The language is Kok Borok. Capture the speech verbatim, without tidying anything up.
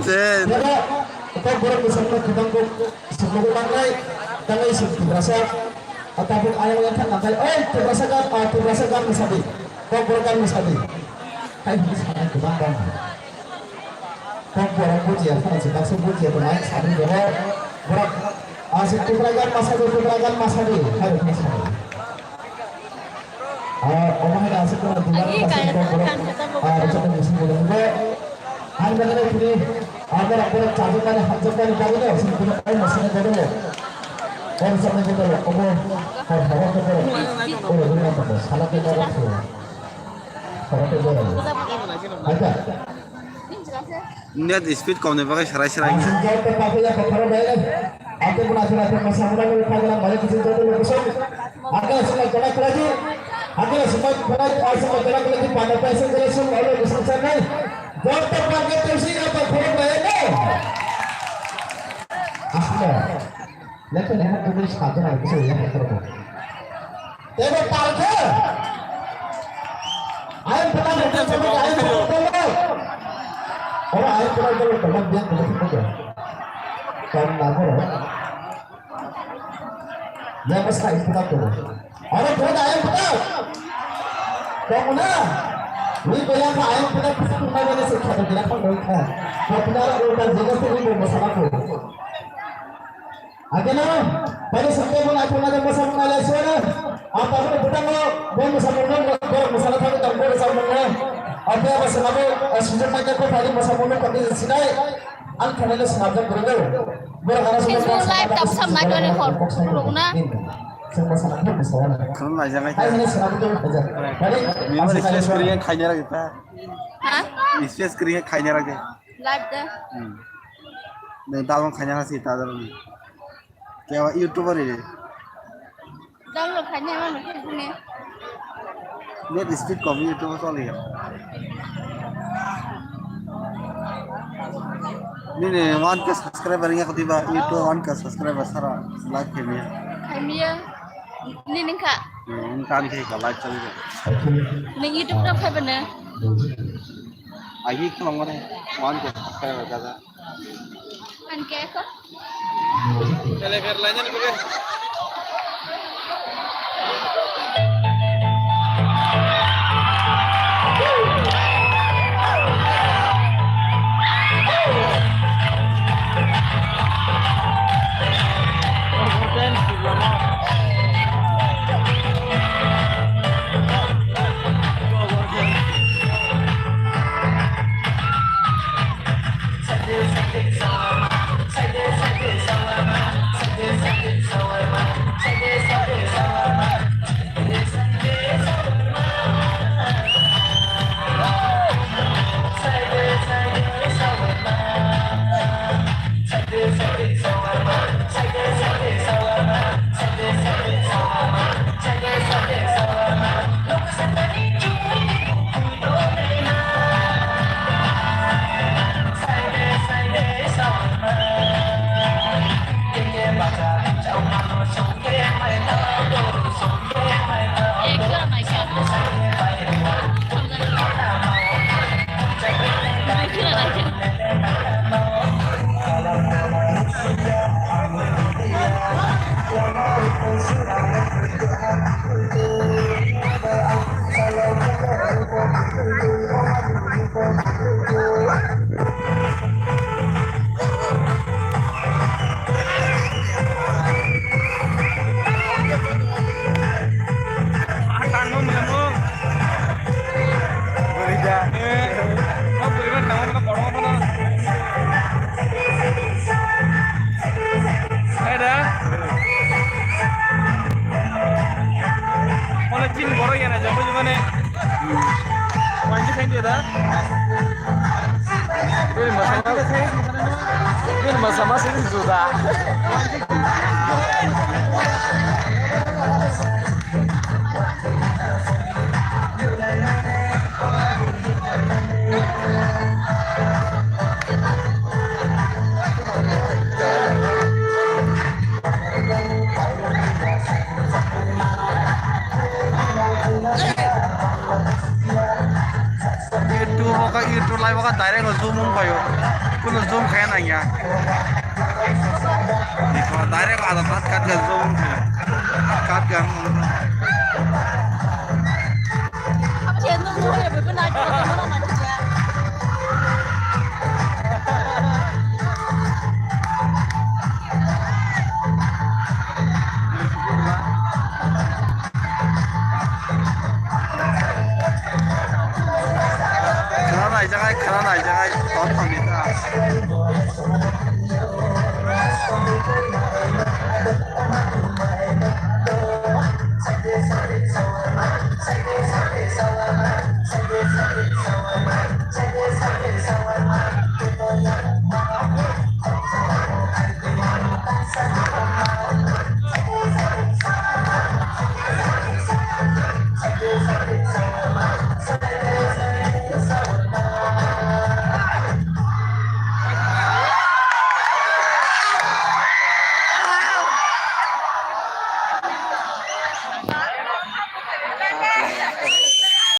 Chen. Kok borok bwsakno kwbang kok swklogo mangnai, tangwi swk Tiprasa. O tabuk ayang yang thang nangkhe, oi, Tiprasa gan, ah, Tiprasa gan mwsadi. Kok borok gan mwsadi. Hai, hwnwi sanai kwbang bang. Kok borok bujiya, phano se baksa bujiya tongnai, sadi borok, borok, ah, se Tipra gan mwsadi, Tipra gan mwsadi. Hai, hwnwi sanai. Ah, omo hai aswk kheno dugan. Ani kaya kok borok, kan kata ah, boksa. Rwchapmung simi rwkhe. Ang bagwi tini, ah, borok, borok chajakmani, hamjakmani bagwino, chwng tini kok mwsana bagwino. Kok rwchapmani bagwino, omo, kok horo khe borok, oro rwna tongo, sala khe borok se. Horo khe borok. Acha. Net speed kom ni bagwi serai serai. Ang sing jai to pakai ya, pakai ya. Ate pun asal asal masa muda ni pakai yang banyak kecil jai to lokasi. Agak semua kena kelaji. Agak semua kena, ah, semua kena kelaji pada pasal kelaji semua oleh besar sanai. Jai to pakai tu sih apa kurang bayar ni. Asal. Lekin enak tu satu hari kecil ya, betul. Tebo talkhe. Ayang pernah betul sama ayang pernah dulu. Orang ayang pernah dulu teman dia pernah dulu. Tahun lalu. Dia mesti ayang pernah dulu. Orang pernah ayang pernah. Kamu na? Ini bayang ayang pernah pernah mana sih kata dia pun dong kan. Kau pernah orang kan jaga sih ini masalah tu. Ageno, pai sangke bo naithok naithok mwsamung nailai suana. Ang tabukno bwtangno bo mwsamungno borok mwsana thangwi tong bo rwchapmungno. Abo abo swnabo, eh, sujak naikhe bo phaidi mwsamungno kondi sinai. Ang thanaino swnamjak kwrwngwi. Borok ano swnamjak Live tamo sam naitoni hor rukna. Chwng mwsana thangwi sawana. Khulum laijak naikhe. Hai hwnwi swnamwi tongwi khaijak. Memory space kwrwi khaina ragwi ta. Ha? Space kwrwi khaina ragwi. Live da. Hmm. Nang download khaina hasi ta download. Kaya YouTuber ini. Download khaina ma no khe bune. Net speed kom YouTube choli ya. Nini one K subscriber ya kutiba YouTube one K subscriber sara live khaimiya. Khaimiya. Nini kha. Hmm, kan khe ka live choli. Ning YouTube ta khai bana. Agi khulong mane one K subscriber kaja. One K ko? Kale kar lainyan ko ke? Ada. Mana chin borok yana jabo jumane. Wanji khain dia da. Bini masa, bini masa masih juda. YouTube o ka, YouTube live o ka direct o zoom wng phaio. Kuno zoom kaya nang ya. Iko direct ada kat kat ga zoom kaya. Kat kat ga. Khana naijaknai, khana naijaknai, ton tongdi ta.